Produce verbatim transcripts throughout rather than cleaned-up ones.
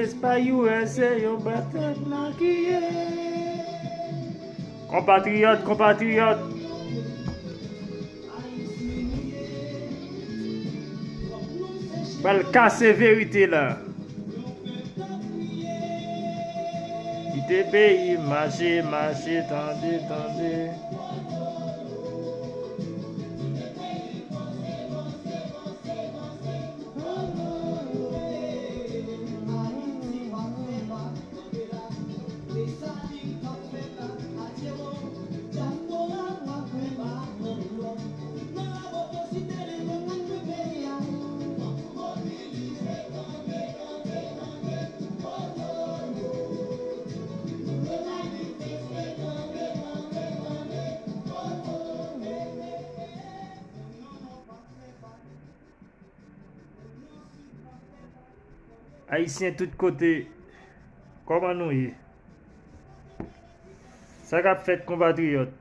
Espa U S A yo bat tèt nan kiye. Konpatriyòt, konpatriyòt. Pral kase verite la. Kite peyi mache, mache, tande, tande. Ayisyen tout kote, kòman nou ye? Sa k ap fèt, konpatriyòt?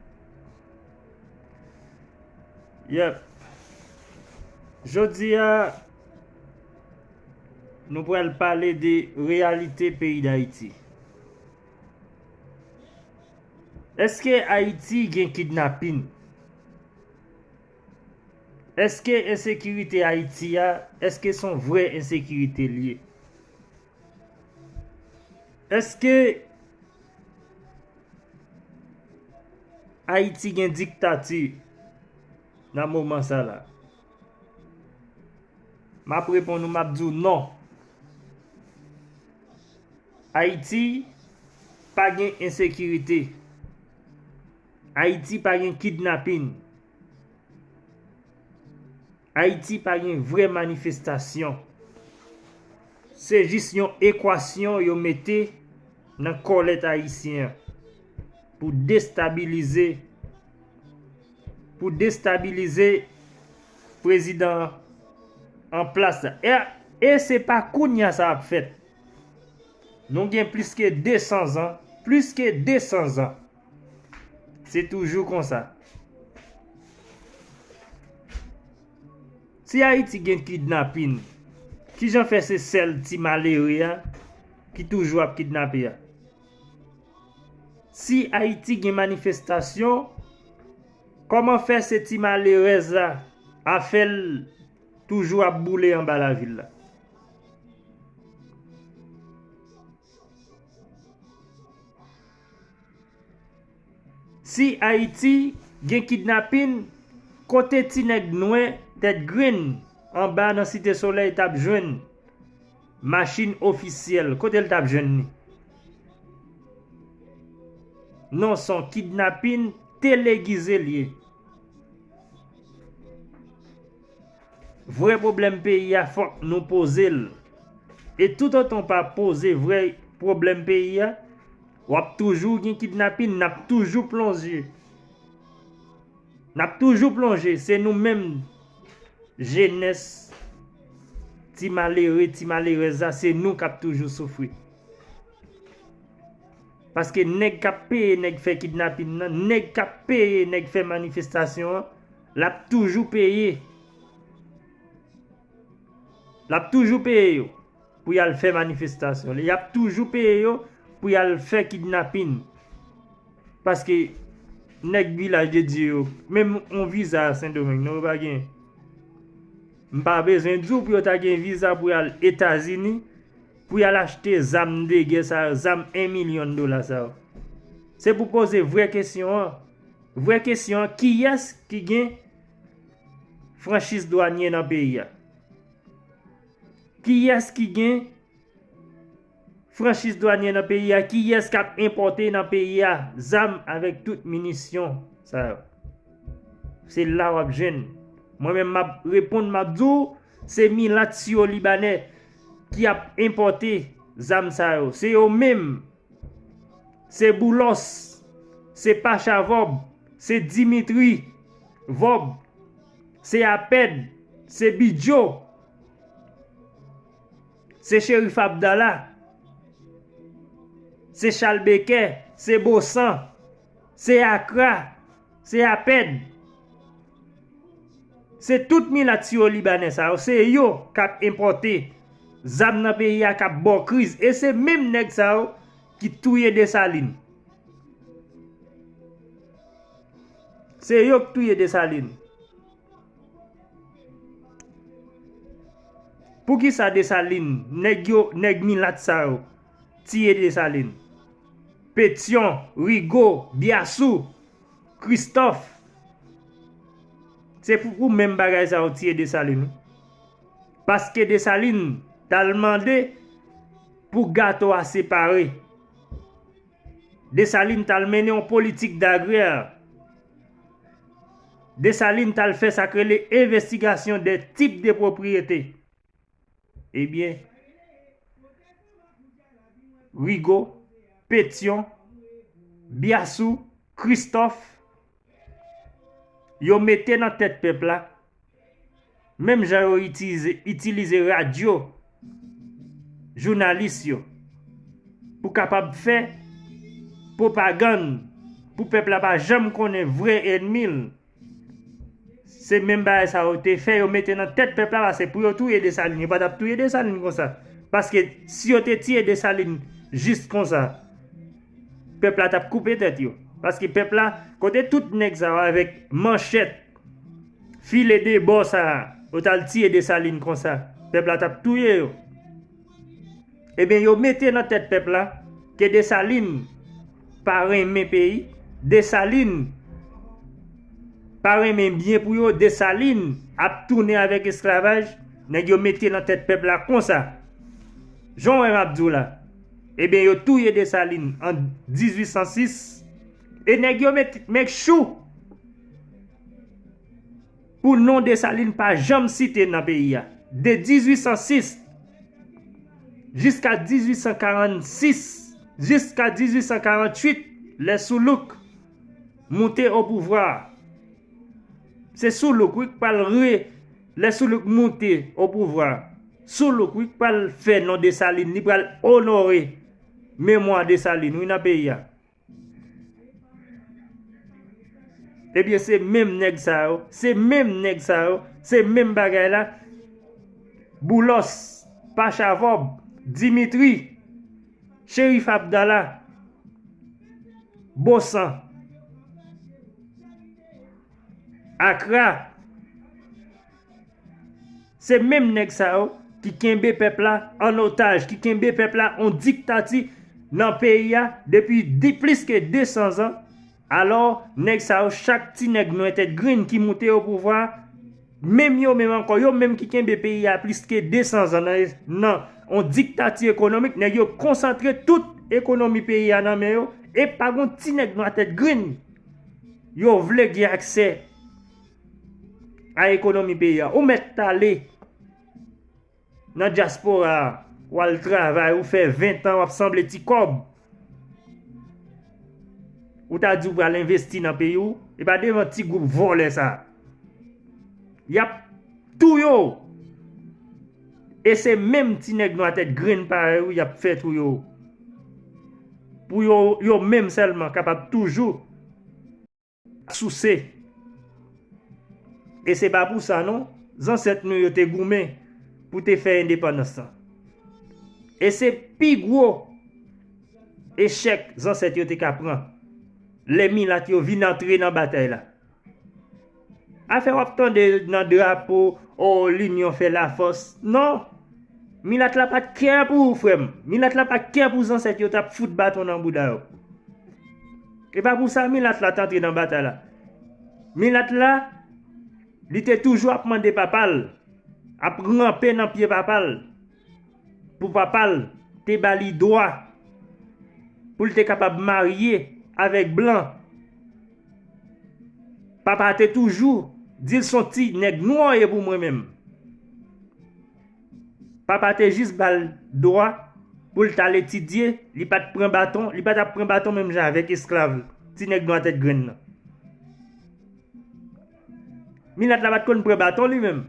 Yèp. Jodi a, nou pral pale de reyalite peyi Dayiti. Èske Ayiti gen kidnapin? Èske ensekirite Ayiti a, èske se yon vrè ensekirite l ye? Èske Ayiti gen diktati nan moman sa la? M ap reponn ou, m ap di w non. Ayiti pa gen ensekirite. Ayiti pa gen kidnapin. Ayiti pa gen vrè manifestasyon. Se jis yon ekwasyon yo mete nan kòlèt ayisyen an pou destabilize, pou destabilize prezidan an plas la. E, e se pa kounye a sa ap fèt. Nou gen plis ke de san zan, plis ke de san zan. Se toujou konsa. Si Ayiti gen kidnapin, kijan fè se sèl ti malere a ki toujou ap kidnape a? Si Ayiti gen manifestasyon, kòman fè se ti malerèz la afè l toujou ap boule anba lavil la? Si Ayiti gen kidnapin, kote ti nèg nwè tèt grenn anba nan Site Solèy t ap jwenn machin ofisyèl? Kote l t ap jwenn li? Non, se yon kidnapin telegize l ye. Vrè pwoblèm peyi a, fòk nou poze l. E toutotan w pa poze vrè pwoblèm peyi a, w ap toujou gen kidnapin, n ap toujou plonje. N ap toujou plonje. Se nou menm, jenès, ti malere, ti malerèz la, se nou k ap toujou soufri. Paske nèg k ap peye nèg fè kidnapin nan, nèg k ap peye nèg fè manifestasyon an, l ap toujou peye. L ap toujou peye yo pou y al fè manifestasyon. Y ap toujou peye yo pou y al fè kidnapin. Paske nèg Vilaj de Dye yo, menm yon viza Sendomeng, non, yo pa gen. M pa bezwen di w pou yo ta gen viza pou y al Etazini, pou y al achte zam de gè sa yo, zam en milyon dola sa yo. Se pou poze vrè kesyon an. Vrè kesyon an, kiyès ki gen franchiz dwanye nan peyi a? Kiyès ki gen franchiz dwanye nan peyi a? Kiyès k ap enpòte nan peyi a zam avèk tout minisyon sa yo? Se la w ap jwenn. Mwen menm, m ap reponn, m ap di w, se milat siwo libanè ki ap enpòte zam sa yo. Se yo menm. Se Boulos, se Pacha Vòb, se Dimitri Vòb, se Apèd, se Bidjo, se Cherif Abdala, se Chalbekè, se Bosan, se Akra, se Apèd. Se tout milat siwo libanè sa yo, se yo k ap enpòte zam nan peyi a k ap ba w kriz. E se menm nèg sa yo ki touye Desalin. Se yo k touye Desalin. Poukisa Desalin, nèg yo, nèg milat sa yo, tiye Desalin? Petyon, Rigo, Byasou, Kristòf. Se pou, pou menm bagay sa yo tiye Desalin, wi. Paske Desalin t al mande pou gato a separe. Desalin t al mennen yon politik dagrè. Desalin t al fè sa k rele envestigasyon de tip de pwopriyete. Ebyen, Rigo, Petyon, Byasou, Kristòf, yo mete nan tèt pèp la, menm jan yo itilize, itilize radyo, jounalis yo, pou kapab fè pwopagann, pou pèp la pa janm konnen vrè ènmi l. Se menm bagay sa yo te fè, yo mete nan tèt pèp la, paske pou yo touye Desalin, yo pa t ap touye Desalin konsa. Paske si yo te tiye Desalin jis konsa, pèp la t ap koupe tèt yo. Paske pèp la, kote tout nèg sa yo avèk manchèt, file de bò sa a, yo t al tiye Desalin konsa, pèp la t ap touye yo. Ebyen, yo mete nan tèt pèp la ke Desalin pa renmen peyi, Desalin pa renmen byen pou yo, Desalin ap tounen avèk esklavaj. Nèg yo mete nan tèt pèp la konsa. Jan w wè m ap di w la. Ebyen, yo touye Desalin an dizuit san sis. E nèg yo met, make sure pou non Desalin pa janm site nan peyi a. De dizuit san sis jiska dizuit san karannsis, jiska dizuit san karannwit, lè Soulouk moute o pouvwa. Se Soulouk, wi, k pral re, lè Soulouk moute o pouvwa. Soulouk, wi, k pral fè non Desalin, li pral onore memwa Desalin, wi, nan peyi a. Ebyen, se menm nèg sa yo, se menm nèg sa yo, se menm bagay la. Boulos, Pachavòb, Dimitri, Cherif Abdala, Bosan, Akra. Se menm nèg sa yo ki kenbe pèp la an otaj, ki kenbe pèp la an diktati nan peyi a depi di, plis ke de san zan. Alò, nèg sa yo, chak ti nèg nwè tèt grenn ki moute o pouvwa, menm yo menm ankò, yo menm ki kenbe peyi a plis ke de san zan nan, nan yon diktati ekonomik, nèg yo konsantre tout ekonomi peyi a nan men yo, e pa gon ti nèg nwa tèt grenn yo vle gen aksè a ekonomi peyi a. Ou mèt t ale nan dyaspora a, w al travay, ou fè ven tan, w ap sanble ti kòb. Ou ta di w pral envesti nan peyi w, e pa devan ti gwoup vòlè sa. Y ap touye w. E se menm ti nèg nwa tèt grenn parèy ou y ap fè touye w. Pou yo, yo menm sèlman kapab toujou souse. E se pa pou sa non, zansèt nou yo te goumen pou te fè endepandans lan. E se pi gwo echèk zansèt yo te ka pran lè milat yo vin antre nan batay la. Afè w ap tande nan drapo, o, l'union fait la force. Non! Milat la pa t kè pou ou, frè m. Milat la pa t kè pou zansèt yo t ap fout baton nan bouda yo. E pa pou sa milat la t antre nan batay la. Milat la, li te toujou ap mande papa l, ap ranpe nan pye papa l, pou papa l te ba li dwa pou l te kapab marye avèk blan. Papa te toujou di l se yon ti nèg nwa w ye pou mwen menm. Papa te jis ba l dwa pou l t al etidye, li pa t pran baton, li pa t ap pran baton menm jan avèk esklav, ti nèg nwa tèt grenn nan. Milat la pa t konn pran baton li menm.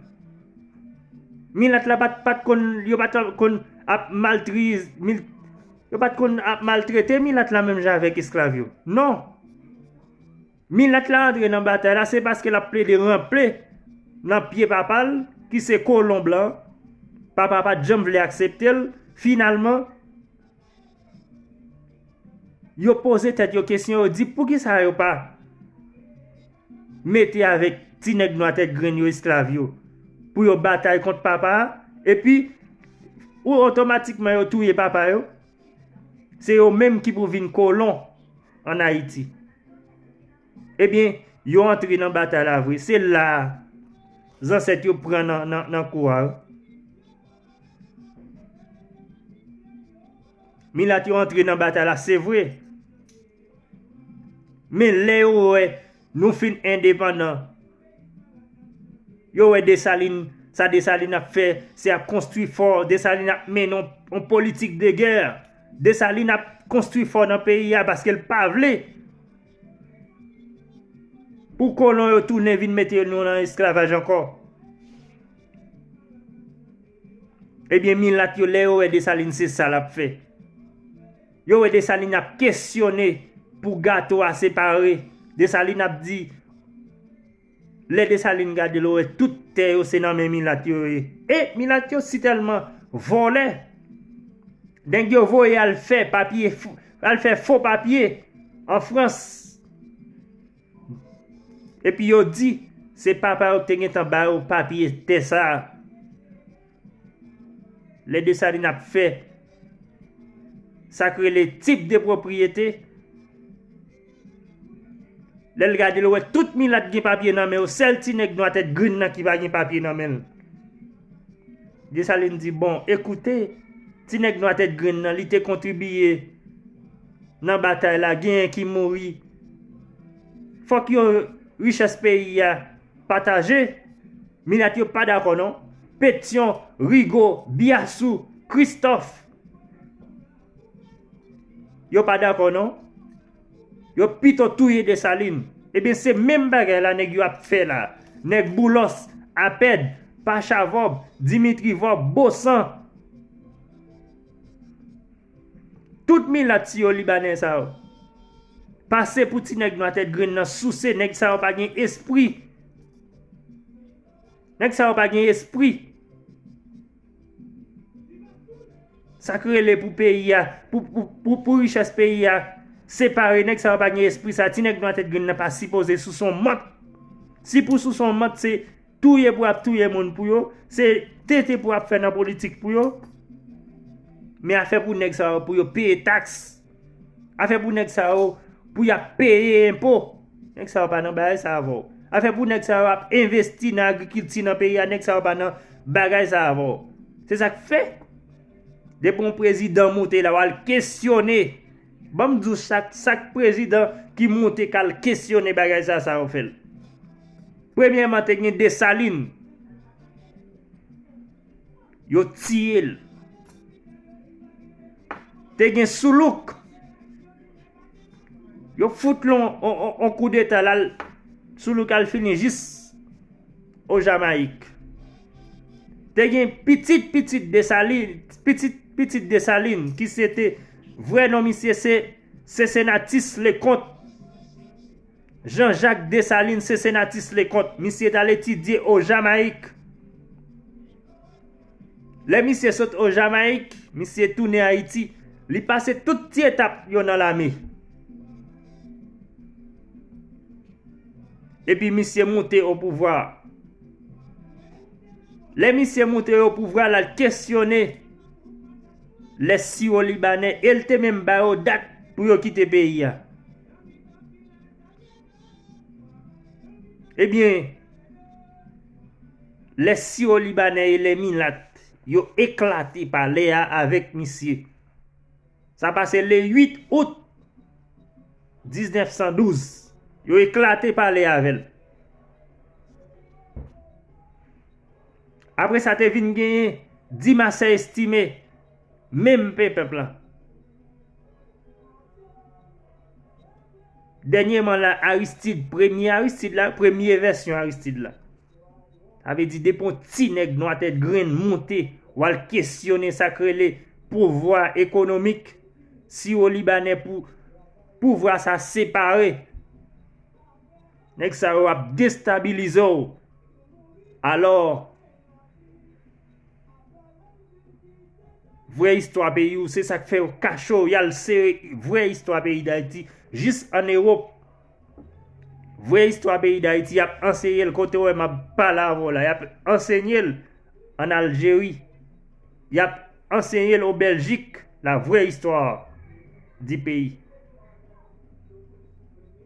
Milat la pa t, pa t konn, yo pa t konn ap maltriz, mil, yo pa t konn ap maltrete milat la menm jan avèk esklav yo. Non. Milat la antre nan batay la, se paske l ap plede ranpe nan pye papa l, ki se kolon blan. Papa pa t janm vle aksepte l. Finalman, yo poze tèt yo kesyon, yo di, poukisa yo pa mete avèk ti nèg nwa tèt grenn yo, esklav yo, pou yo batay kont papa a, epi ou otomatikman yo touye papa yo? Se yo menm ki pou vin kolon ann Ayiti. Ebyen, yo antre nan batay la vre. Se la a zansèt yo pran nan, nan, nan kou a. Milat yo antre nan batay la, se vre. Men lè yo wè nou fin endepandan, yo wè Desalin, sa Desalin ap fè, se ap konstwi fò. Desalin ap mennen yon, yon politik de gè. Desalin ap konstwi fò nan peyi a paske l pa vle pou kolon yo tounen vin mete nou nan esklavaj ankò. Ebyen, milat yo, lè yo wè Desalin, se sa l ap fè. Yo wè Desalin ap kesyone pou gato a separe. Desalin ap di, lè Desalin gade l, yo wè tout tè yo se nan men milat yo ye. E milat yo si tèlman vòlè, nèg yo voye al fè papye, al fè fo papye an Frans. Epi yo di, se papa yo ki te gentan ba yo papye tè sa a. Lè Desalin ap fè sa k rele tit de pwopriyete, lè l gade, l wè tout milat gen papye nan men yo, sèl ti nèg nwa tèt grenn nan ki pa gen papye nan men l. Desalin di, bon, ekoute, ti nèg nwa tèt grenn nan, li te kontribiye nan batay la, genyen ki mouri. Fòk yo, richès peyi a pataje. Milat yo pa dakò non. Petyon, Rigo, Byasou, Kristòf, yo pa dakò non. Yo pito touye Desalin. Ebyen, se menm bagay la nèg yo ap fè la. Nèg Boulòs, Apèd, Pacha Vòb, Dimitri Vòb, Bosan. Tout milat siwo libanè sa yo pase pou ti nèg nwa tèt grenn nan souse. Nèg sa yo pa gen espri. Nèg sa yo pa gen espri. Sa k rele pou peyi a, pou, pou, pou, pou richès peyi a separe, nèg sa yo pa gen espri sa. Ti nèg nwa tèt grenn nan pa sipoze souse yon mant. Si pou souse yon mant, se touye pou ap touye moun pou yo, se tete pou ap fè nan politik pou yo. Men afè pou nèg sa yo, pou yo peye taks. Afè pou nèg sa yo, pou y ap peye enpo. Nèg sa yo pa nan bagay sa avè w. Afè pou nèg sa yo ap envesti nan agrikilti nan peyi a, nèg sa yo pa nan bagay sa avè w. Se sa k fè, depi yon prezidan moute la, w al kesyone. Ban m di w, chak, chak prezidan ki moute k al kesyone bagay sa, sa yo fè l. Premyèman, te gen Desalin. Yo tiye l. Te gen Soulouk. Yo fout l on, on, on, on koudeta, l al, Soulouk al fini jis o Jamayik. Te gen pitit, pitit Desalin, pitit, pitit Desalin, ki se te vrè non misye se Sensenatis Lekont. Jean Jacques Dessalines Cincinnatus Leconte, misye t al etidye o Jamayik. Lè misye sot o Jamayik, misye tounen Ayiti, li pase tout ti etap yo nan lame. Epi misye moute o pouvwa. Lè misye moute o pouvwa, l al kesyone lè siwo libanè, e l te menm ba yo dat pou yo kite peyi a. Ebyen, lè siwo libanè e lè milat, yo eklate palè a avèk misye. Sa pase le uit out diznèf san douz. Yo eklate palè avè l. Apre sa, te vin genyen Dimasè Estime, menm pèp la. Dènyèman la, Aristide, premye Aristide la, premye vèsyon Aristide la. Sa vle di, depi yon ti nèg nwa tèt grenn moute, w al kesyone sa k rele pouvwa ekonomik, siwo libanè pou pouvwa sa separe. Nèg sa yo ap destabilize w. Alò, Vrè istwa peyi w, se sa k fè yo kache w, y al sere vrè istwa peyi Dayiti jis ann Ewòp. Vrè istwa peyi Dayiti, y ap anseye l kote w wè m ap pale avè w la, y ap ansenye l ann Aljeri, y ap ansenye l o Bèljik, la vraie histoire du pays.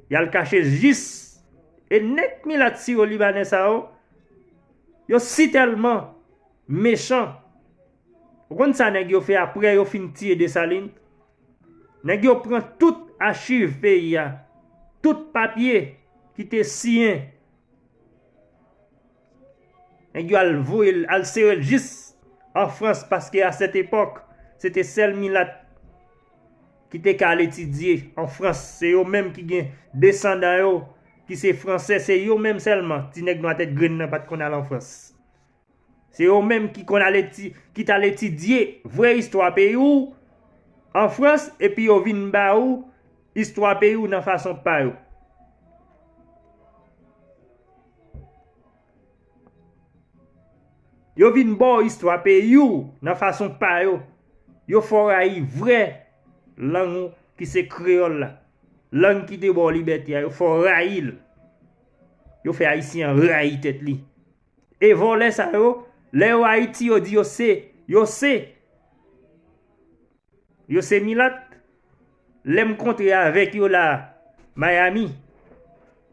Y al kache jis. E nèg milat siwo libanè sa yo, yo si tèlman mechan. Ou konn sa nèg yo fè apre yo fin tiye Desalin? Nèg yo pran tout achiv peyi a, tout papye ki te siyen. Nèg yo al voye l, al sere l jis an Frans, paske a sèt epòk, se te sèl milat ki te ka al etidye an Frans. Se yo menm ki gen desandan yo ki se fransè, se yo menm sèlman. Ti nèg nwa tèt grenn nan pa t konn al an Frans. Se yo menm ki konn al eti-, ki t al etidye vrè istwa peyi w an Frans, epi yo vin ba ou istwa peyi w nan fason pa yo. Yo vin ba w istwa peyi w nan fason pa yo. Yo fè w rayi vrè lang ou ki se kreyòl la. Lang ki te ba w libète a, yo fè w rayi l. Yo fè Ayisyen an rayi tèt li. E vòlè sa yo, lè yo Ayiti, yo di yo se, yo se, yo se milat. Lè m kontre avèk yo la, Miami,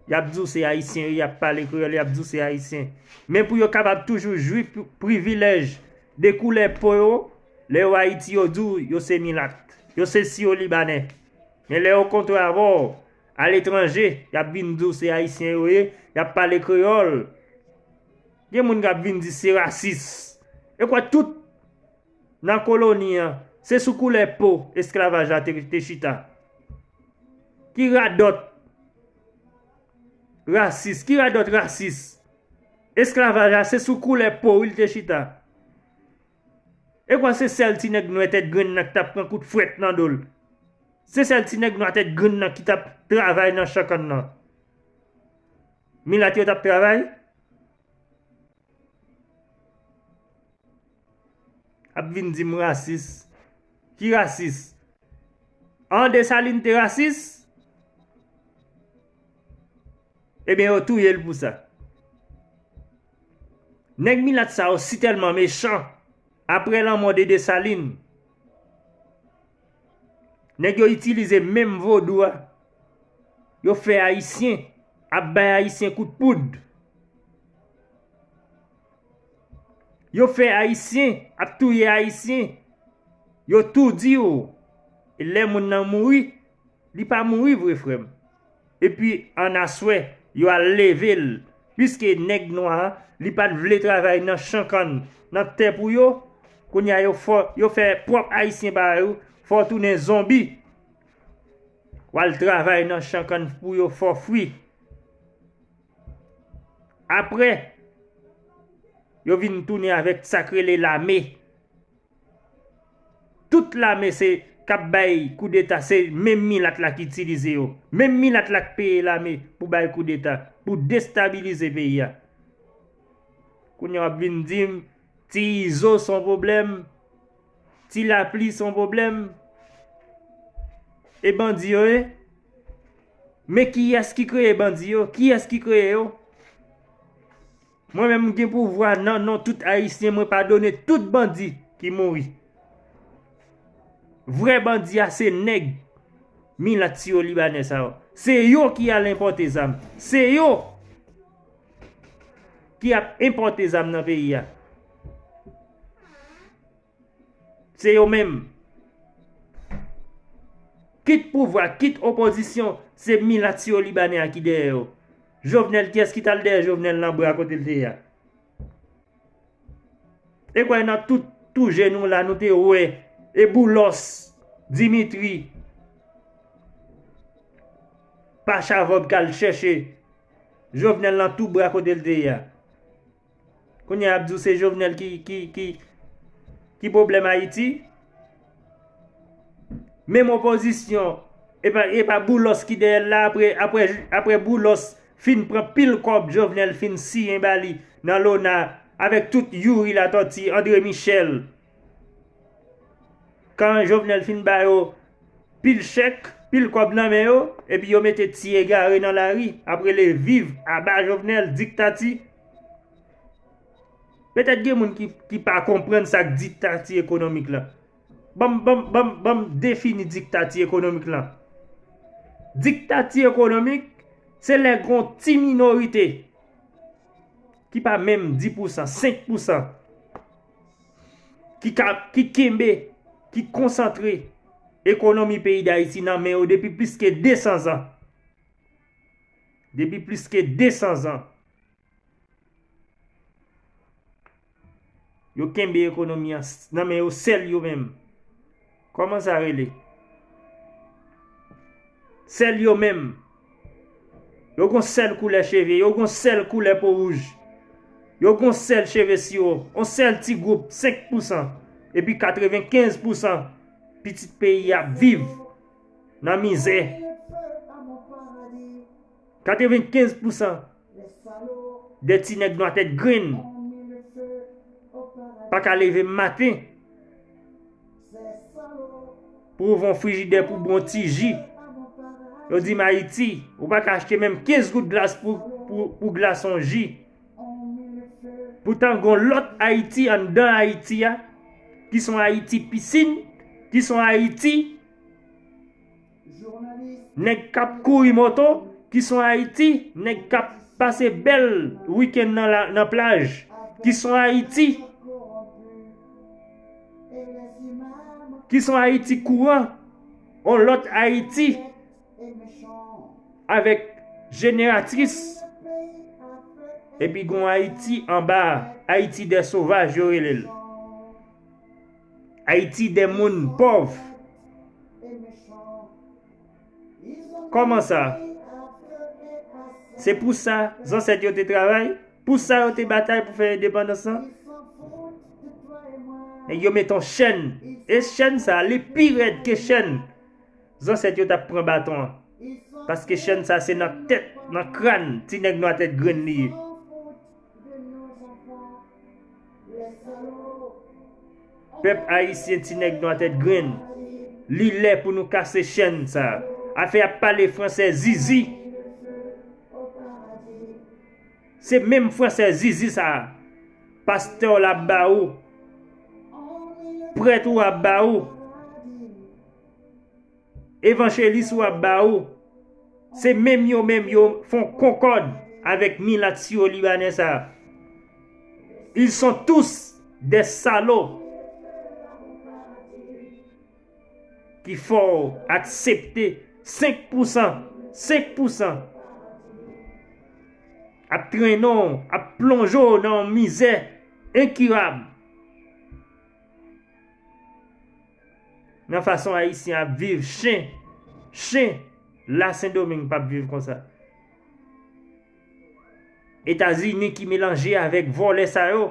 y ap di w se Ayisyen, y ap pale kreyòl, y ap di w se Ayisyen. Men pou yo kapab toujou jwi pri-, privilèj de koulè po yo, lè yo Ayiti, yo di w yo se milat, yo se siwo libanè. Men lè yo kontre avè w aletranje, y ap vin di w se Ayisyen yo ye, y ap pale kreyòl. Gen moun k ap vin di se rasis. E kwè tout nan koloni an, se sou koulè po esklavaj la te, te chita. Ki radòt rasis, ki radòt rasis. Esklavaj la, se sou koulè po wi l te chita. E kwè se sèl ti nèg nwè tèt grenn nan ki t ap pran kout frèt nan do l. Se sèl ti nèg nwa tèt grenn nan ki t ap travay nan chan kann nan. Milat yo t ap travay? Ap vin di m rasis. Ki rasis? An Desalin te rasis? Ebyen, yo touye l pou sa. Nèg milat sa yo si tèlman mechan, apre lanmò de Desalin, nèg yo itilize menm vodou a. Yo fè Ayisyen ap bay Ayisyen kout poud. Yo fè Ayisyen ap touye Ayisyen. Yo toudi yo. E lè moun nan mouri, li pa mouri vre, frè m. Epi, ann aswè, yo al leve l. Piske nèg nwa a, li pa t vle travay nan chan kann, nan tè pou yo, kounye a yo fè, yo fè pwòp Ayisyen pa yo, fè w tounen zonbi. W al travay nan chan kann pou yo fè w fri. Apre, yo vin tounen avèk sa k rele lame. Tout lame se k ap bay koudeta, se menm milat la k itilize yo. Menm milat la k peye lame pou bay koudeta, pou destabilize peyi a. Kounye a w ap vin di m, ti Izo se yon pwoblèm, ti Lapli se yon pwoblèm. E bandi yo ye? Men kiyès ki kreye bandi yo? Kiyès ki kreye yo? Mwen menm, m gen pouvwa nan non tout Ayisyen, mwen padone tout bandi ki mouri. Vrè bandi a se nèg milat siwo libanè sa yo. Se yo ki al enpòte zam. Se yo ki ap enpòte zam nan peyi a. Se yo menm. Kit pouvwa, kit opozisyon, se milat siwo libanè a ki dèyè yo. Jovenel, kiyès ki t al dèyè Jovenel nan bra kote l te ye a? E kwè nan tout, tou je nou la, nou te wè, e Boulos, Dimitri, pa Chavòb k al chèche Jovenel nan tou bra kote l te ye a. Kounye a y ap di w se Jovenel ki, ki, ki, ki pwoblèm Ayiti. Menm opozisyon, e pa, e pa Boulos ki dèyè l la, apre, apre, apre Boulos fin pran pil kòb Jovenel fin siyen ba li nan lona avèk tout Youri Latortue, André Michel. Kan Jovenel fin ba yo pil chèk, pil kòb nan men yo, epi yo mete ti egare nan lari, ap rele viv aba Jovenel, diktati. Petèt gen moun ki, ki pa konprann sa k diktati ekonomik la. Ban m, ban m, ban m, ban m defini diktati ekonomik la. Diktati ekonomik, se lè gon ti minorite ki pa menm dis pousan, senk pousan, ki ka, ki kenbe, ki konsantre ekonomi peyi Dayiti nan men yo depi plis ke de san zan. Depi plis ke de san zan. Yo kenbe ekonomi an s-, nan men yo sèl yo menm. Kòman sa rele? Sèl yo menm. Yo gon sèl koulè cheve, yo gon sèl koulè po wouj. Yo gon sèl cheve siwo, yon sèl ti gwoup, senk pousan. Epi katrevenkenz pousan pitit peyi ap viv nan mizè. Katrevenkenz pousan de ti nèg nwa tèt grenn pa ka leve maten pou ouvè yon frijidè pou bwè yon ti ji. Yo di m Ayiti, ou pa ka achte menm kenz goud glas pou, pou, pou glason ji. Poutan, gon lòt Ayiti anndan Ayiti a, ki son Ayiti pisin, ki son Ayiti nèg k ap kouri moto, ki son Ayiti nèg k ap pase bèl wikenn nan la, nan plaj, ki son Ayiti, ki son Ayiti kouran, on lòt Ayiti avèk jeneratris, epi gon Ayiti anba, Ayiti dè sovaj yo rele l. Ayiti dè moun pòv. Kòman sa? Se pou sa zansèt yo te travay, pou sa yo te batay pou fè endepandans lan. Nèg yo met on chèn, e chèn sa, li pi rèd ke chèn zansèt yo t ap pran baton an. Paske chèn sa se nan tèt, nan kràn ti nèg nwa tèt grenn li ye. Pèp ayisyen, ti nèg nwa tèt grenn, li lè pou nou kase chèn sa. Afè ap pale fransè zizi. Se menm fransè zizi sa a pastè w la ap ba ou, prèt ou ap ba ou, evanjelis ou ap ba ou. Se menm yo menm yo fè on konkòd avèk milat siwo libanè sa a. Ils sont tous des salauds ki fè w aksepte senk pousan, senk pousan ap trennen w, ap plonje w nan yon mizè enkirab. Nan fason ayisyen ap viv, chen, chen, la Sendomeng p ap viv konsa. Etazini ki melanje avèk vòlè sa yo.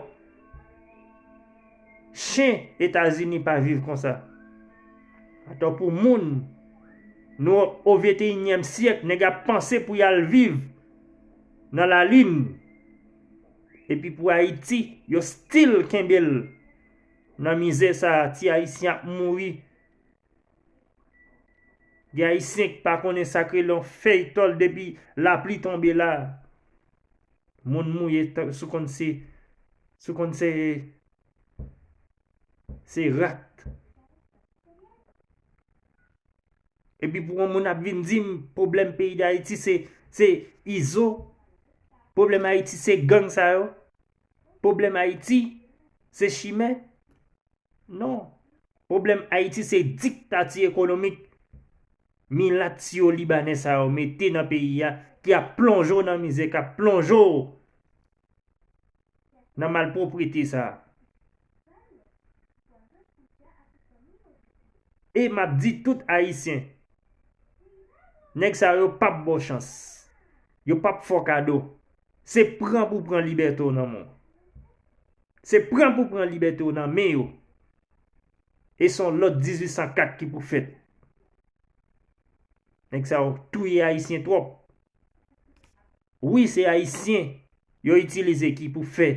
Chen Etazini pa viv konsa. Atò pou moun, nou o venteyinyèm syèk, nèg ap panse pou y al viv nan lalin. Epi pou Ayiti, yo still kenbe l nan mizè sa a, ti ayisyen ap mouri. Gen ayisyen ki pa konnen sa k rele yon fèy tòl depi lapli tonbe la. Moun mouye tan, sou konn se, sou konn se, se rat. Epi pou yon moun ap vin di m pwoblèm peyi Dayiti se, se Izo, pwoblèm Ayiti se gang sa yo, pwoblèm Ayiti se chimè. Non. Pwoblèm Ayiti se diktati ekonomik milat siwo libanè sa yo mete nan peyi a, ki ap plonje w nan mizè, k ap plonje w nan malpwoprete sa a. E m ap di tout ayisyen, nèg sa yo p ap ba w chans. Yo p ap fè w kado. Se pran pou pran libète w nan men w. Se pran pou pran libète w nan men yo. E se yon lòt dizuit san kat ki pou fèt. Nèg sa yo touye ayisyen twòp. Wi, se ayisyen yo itilize ki pou fè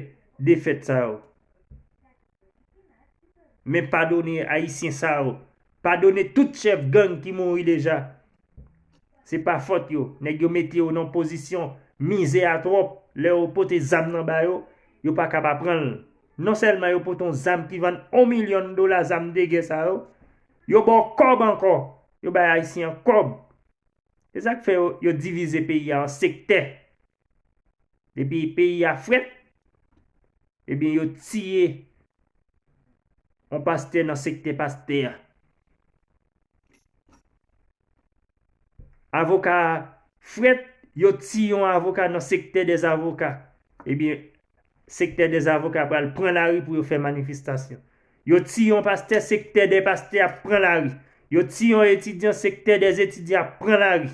defèt sa yo. Men padone Ayisyen sa yo. Padone tout chèf gang ki mouri deja. Se pa fòt yo. Nèg yo mete yo nan pozisyon mizè a twòp. Lè yo pote zam nan ba yo, yo pa ka pa pran l. Non sèlman yo pote yon zam ki vann yon milyon dola, zam de gè sa yo, yo ba w kòb ankò. Yo bay Ayisyen an kòb. Se sa k fè yo, yo divize peyi a an sektè. Depi peyi a frèt, ebyen, yo tiye yon pastè nan sektè pastè a. Avoka a frèt, yo tiye yon avoka nan sektè dè avoka. Ebyen, sektè dè avoka pral pran lari pou yo fè manifestasyon. Yo tiye yon pastè, sektè dè pastè ap pran lari. Yo tiye yon etidyan, sektè dè etidyan ap pran lari.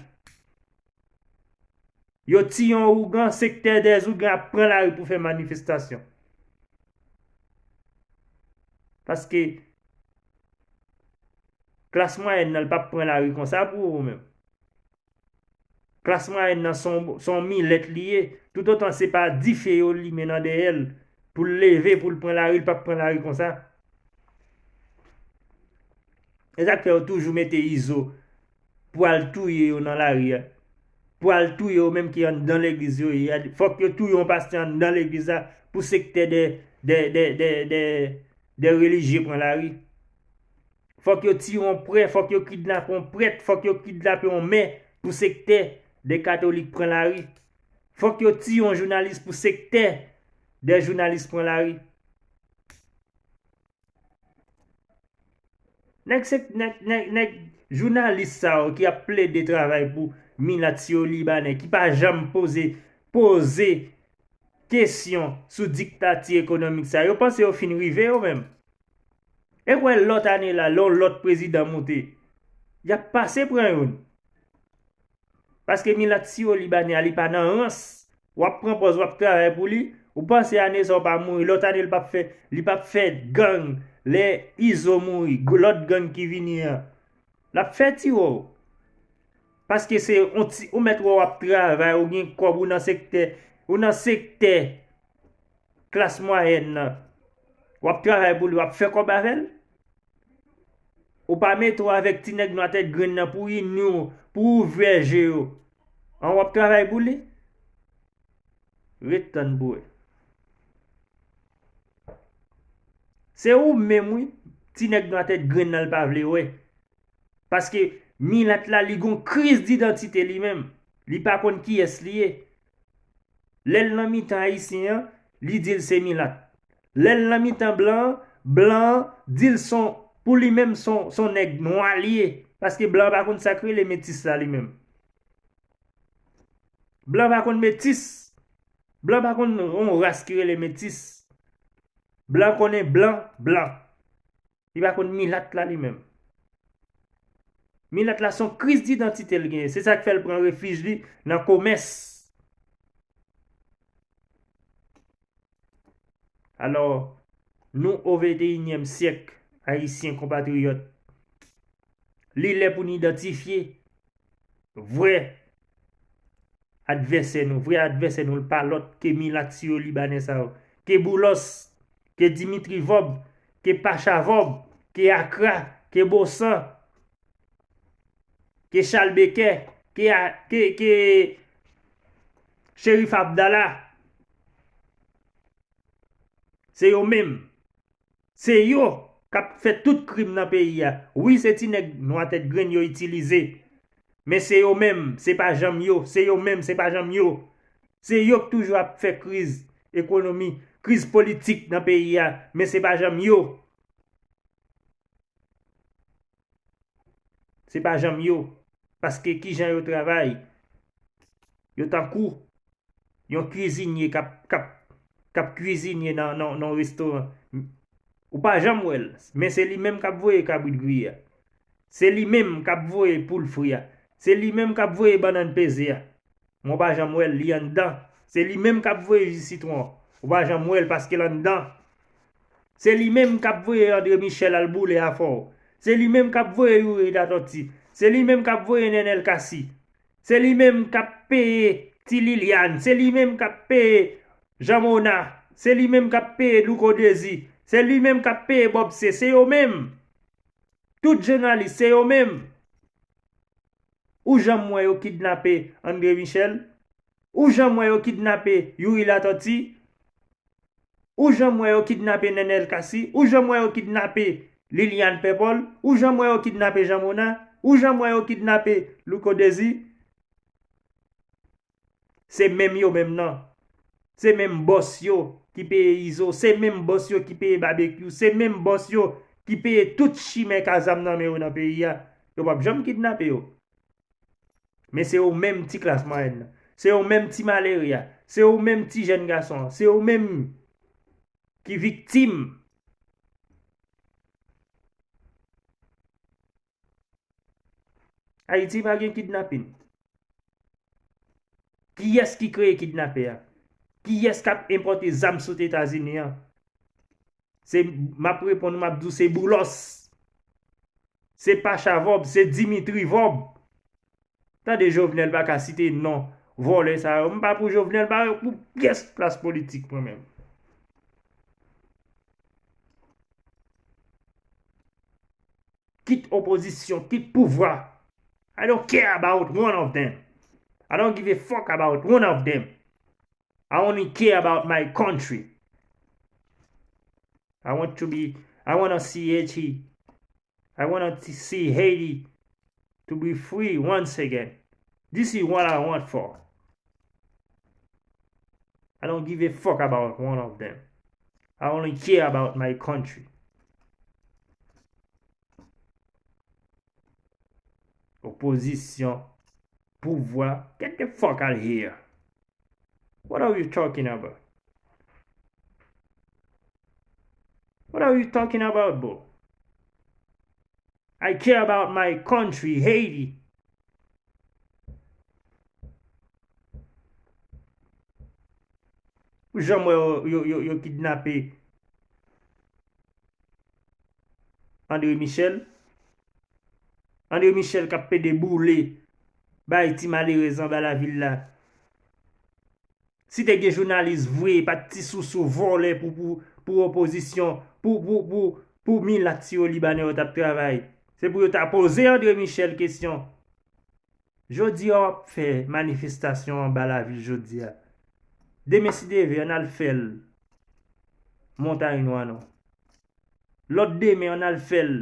Yo tiye yon ougan, sektè dè ougan ap pran lari pou fè manifestasyon. Paske klas mwayèn nan, l p ap pran lari konsa pou ou menm. Klas mwayèn nan se yon, se yon milèt li ye. Toutotan se pa dife yo limen nan dèyè l pou l leve, pou l pran lari, l p ap pran lari konsa. E sa k fè yo toujou mete Izo pou al touye yo nan lari a. Pou al touye yo menm ki anndan legliz yo ye a. Fòk yo touye yon pastè anndan legliz la pou sektè dè, dè, dè, dè, dè, dè relijye pran lari. Fòk yo tiye yon prè, fòk yo kidnape yon prèt, fòk yo kidnape yon mè pou sektè dè katolik pran lari. Fòk yo tiye yon jounalis pou sektè dè jounalis pran lari. Nèg se, nèg, nèg, nèg jounalis sa yo ki ap plede travay pou milat siyo libanè, ki pa janm poze, poze kesyon sou diktati ekonomik sa, yo panse yo fin rive yo menm. E kwè lòt ane la, lè yon lòt prezidan moute, y ap pase pran youn. Paske milat siyo libanè a, li pa nan rans. W ap pran pòz, w ap travay pou li. Ou panse ane sa w pa mouri, lòt ane li p ap fè, li p ap fè gang. Lè Izo mouri, g-, lòt gang ki vini an, l ap fè tiwo. Paske se yon ti, ou mèt wè w ap travay, ou gen kòb, ou nan sektè, ou nan sektè klas mwayèn nan. W ap travay pou li, w ap fè kòb avè l. Ou pa mete w avèk ti nèg nwa tèt grenn nan pou ini w, pou ouvè je yo. An w ap travay pou li? Ret tann pou wè. Se ou menm wi, ti nèg nwa tèt grenn nan l pa vle wè. Paske milat la li gon kriz didantite li menm. Li pa konn kiyès li ye. Lè l nan mitan ayisyen an, li di l se milat. Lè l nan mitan blan an, blan an di l son, pou li menm son, son nèg nwa li ye. Paske blan an pa konn sa k rele metis la li menm. Blan pa konn metis. Blan pa konn yon ras ki rele metis. Blan konnen blan, blan. Li pa konn milat la li menm. Milat la se yon kriz didantite l genyen. Se sa k fè l pran refij li nan komès. Alò, nou o venteyinyèm syèk, ayisyen konpatriyòt. Li lè pou n idantifye vrè advèsè nou. Vrè advèsè nou, l pa lòt ke milat siyo libanè sa yo. Ke Boulos, ke Dimitri Vòb, ke Pacha Vòb, ke Akra, ke Bosan, ke Chal Bekè, ke a-, ke, ke Cherif Abdallah. Se yo menm. Se yo k ap fè tout krim nan peyi a. Wi, se ti nèg nwa tèt grenn yo itilize. Men se yo menm, se pa janm yo. Se yo menm, se pa janm yo. Se yo k toujou ap fè kriz ekonomi, kriz politik nan peyi a. Men se pa janm yo. Se pa janm yo. Paske kijan yo travay? Yo tankou yon kwizinye k ap, k ap, k ap kwizinye nan, nan, nan yon restoran. Ou pa janm wè l, men se li menm k ap voye kabrit griye a. Se li menm k ap voye poul fri a. Se li menm k ap voye bannann peze a. Men w pa janm wè l, li anndan. Se li menm k ap voye ji sitwon. Ou pa janm wè l paske l anndan. Se li menm k ap voye André Michel al boule afè w. Se li menm k ap voye Youri Latortue. Se li menm k ap voye Nenel Cassy. Se li menm k ap peye Ti Liliane. Se li menm k ap peye Jean Mona. Se li menm k ap peye Louko Désir. Se li menm k ap peye Bob C, se yo menm. Tout jounalis, se yo menm. Ou janm wè yo kidnape André Michel? Ou janm wè yo kidnape Youri Latortue? Ou janm wè yo kidnape Nenel Cassy? Ou janm wè yo kidnape Liliane Pèpòl? Ou janm wè yo kidnape Jean Mona? Ou janm wè yo kidnape Louko Désir? Se menm yo menm nan. Se menm bòs yo ki peye Izo. Se menm bòs yo ki peye Babekyou. Se menm bòs yo ki peye tout chimè k a zam nan men yo nan peyi a. Yo p ap janm kidnape yo. Men se yo menm ti klas mwayèn nan. Se yo menm ti malere a. Se yo menm ti jèn gason an. Se yo menm ki viktim. Ayiti pa gen kidnapin. Kiyès ki kreye kidnapè a? Kiyès k ap enpòte zam sot Etazini an? Se, m ap reponn ou, m ap di w se Boulos. Se Pacha Vòb, se Dimitri Vòb. Tande Jovenel pa ka site non vòlè sa yo. M pa pou Jovenel, m pa pou pyès klas politik mwen menm. Kit opozisyon, kit pouvwa. I don't care about one of them. I don't give a fuck about one of them. I only care about my country. I want to be, I want to see Haiti. I want to see Haiti to be free once again. This is what I want for. I don't give a fuck about one of them. I only care about my country. Opozisyon, pouvwa, get the fuck out of here. What are you talking about? What are you talking about, bro? I care about my country, Haiti. Ou janm wè yo, yo, yo, yo kidnape André Michel? André Michel k ap pede boule bay ti malerèz anba lavil la. Si te gen jounalis vre, pa t ti sousou vòlè pou, pou, pou opozisyon, pou, pou, pou, pou milat Siwo Libanè yo t ap travay. Se pou yo ta poze André Michel kesyon. Jodi a w ap fè manifestasyon anba lavil jodi a. Demen si Dye vle, ann al fè l Montay Nwa non. Lòt demen, ann al fè l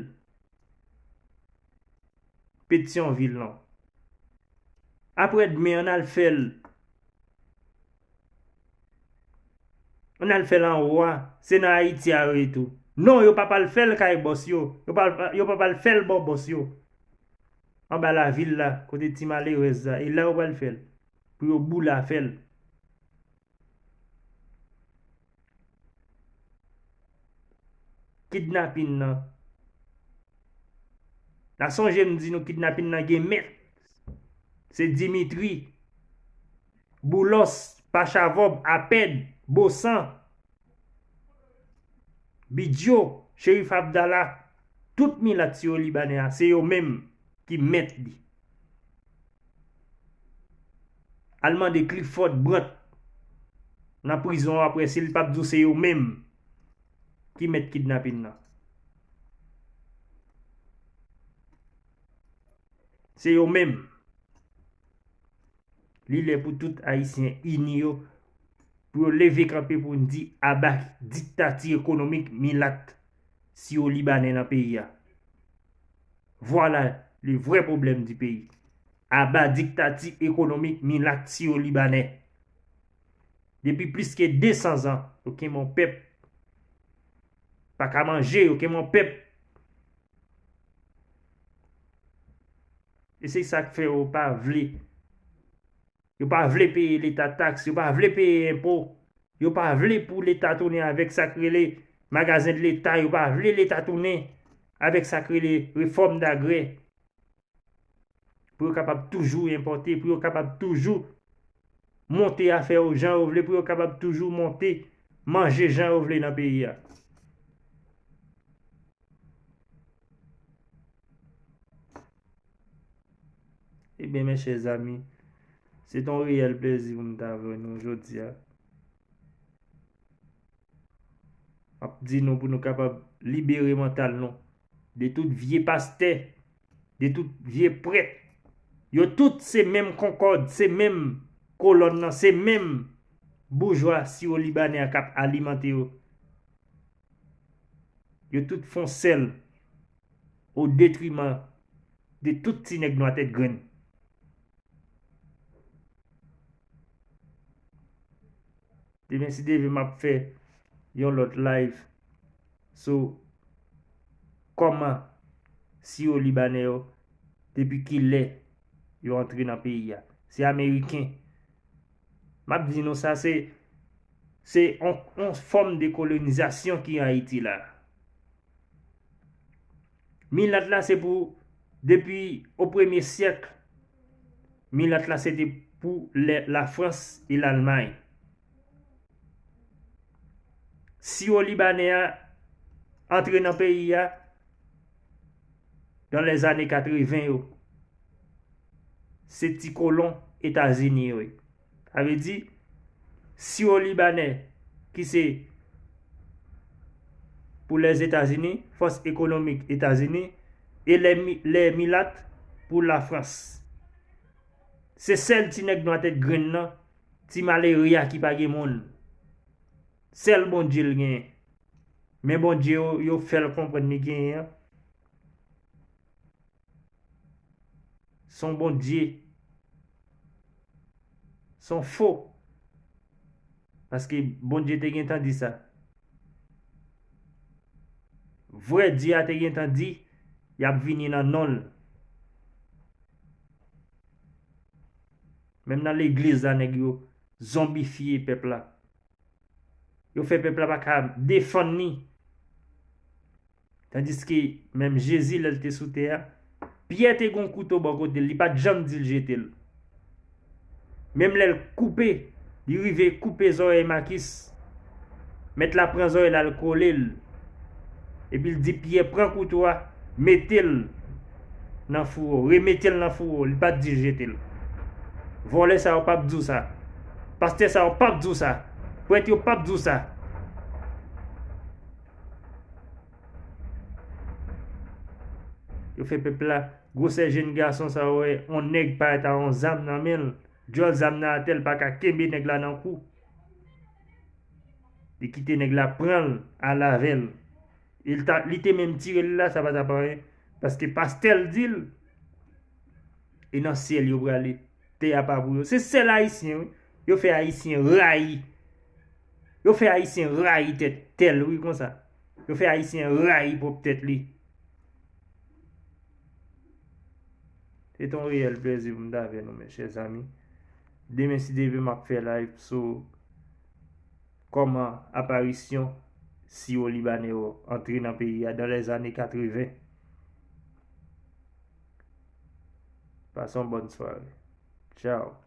Petyonvil non. Aprè demen, ann al fè l, ann al fè l anwo a. Se nan Ayiti a yo ye tou. Non, yo p ap al fè l kay bòs yo. Yo p ap, yo p ap al fè l bò bòs yo. Anba lavil la, kote ti malerèz la. E la yo pral fè l. Pou yo boule afè l. Kidnapin nan. N a sonje m di nou kidnapin nan gen mèt. Se Dimitri, Boulos, Pacha Vòb, Apèd, Bosan, Bidjo, Cherif Abdallah, tout milat Siwo Libanè a, se yo menm ki mèt li. Al mande Clifford Brandt nan prizon an aprè si l p ap di w se yo menm ki mèt kidnapin nan. Se yo menm. Li lè pou tout Ayisyen ini yo, pou yo leve kanpe pou n di aba diktati ekonomik milat Siwo Libanè nan peyi a. Vwala le vrè pwoblèm di peyi. Aba diktati ekonomik milat Siwo Libanè. Depi plis ke de san zan, yo kenbe yon pèp pa ka manje, yo kenbe yon pèp. E se sa k fè yo pa vle. Yo pa vle peye leta taks, yo pa vle peye enpo. Yo pa vle pou leta tounen avèk sa k rele magazen de leta, yo pa vle leta tounen avèk sa k rele refòm dagrè. Pou yo kapab toujou enpòte, pou yo kapab toujou monte afè yo jan yo vle, pou yo kapab toujou monte manje jan yo vle nan peyi a. Ebyen, mes chers amis, se t on reyèl plezi pou m ta avè nou jodi a. M ap di nou pou nou kapab libere mantal nou de tout vye pastè, de tout vye prèt. Yo tout se menm konkòd, se menm kolòn nan, se menm boujwa siwo libanè a k ap alimante yo. Yo tout fon sèl o detriman de tout ti nèg nwa tèt grenn. Demen, si Dye vle, m ap fè yon lòt live sou kòman siwo libanè yo, depi kilè yo antre nan peyi a. Se Ameriken. M ap di nou sa, se, se on, on fòm de kolonizasyon ki an Ayiti la. Milat la se pou, depi o premye syèk, milat la se te pou lè Lafrans e Lalmay. Siwo libanè a antre nan peyi a dan lèzane katreven yo. Se ti kolon Etazini yo ye. Sa vle di, siwo libanè ki se pou Lèzetazini, fòs ekonomik Etazini, e lè, lè milat pou Lafrans. Se sèl ti nèg nwa tèt grenn nan, ti malere a ki pa gen moun. Sèl Bondye l genyen. Men Bondye yo, yo fè l konprann li genyen an. Se yon Bondye. Se yon fo. Paske Bondye te gentan di sa. Vrè Dye a te gentan di, y ap vini nan non l. Menm nan legliz la, nèg yo zonbifye pèp la. Yo fè pèp la pa ka defann li. Tandiske menm Jezi, lè l te sou tè a, Pyè te gen yon kouto bò kote l, li pa t janm di l jete l. Menm lè l koupe, li rive koupe zòrèy Makis. Mèt la pran zòrèy la, l kole l. Epi l di Pyè, pran kouto a, mete l nan fouwo, remete l nan fouwo, li pa t di jete l. Vòlè sa yo p ap di w sa. Pastè sa yo p ap di w sa. Prèt yo p ap di w sa. Yo fè pèp la, gwosè jenn gason sa yo wè, on nèg parèt a on zam nan men l, djòl zam nan atè, l pa ka kenbe nèg la nan kou. Li kite nèg la pran l, al avè l. E l ta, li te menm tire l la, sa pa t ap anyen. Paske pastè l di l, e nan syèl yo prale. Tè a pa pou yo. Se sèl Ayisyen, wi. Yo fè Ayisyen rayi. Yo fè Ayisyen rayi tèt tèl, wi, konsa. Yo fè Ayisyen rayi pwòp tèt li. Se t on reyèl plèzi pou m t avè nou, mes chers amis. Demen, si Dye vle, m ap fè live sou kòman aparisyon siwo libanè yo antre nan peyi a dans les années quatre-vingts. Passons bonne soirée. Ciao.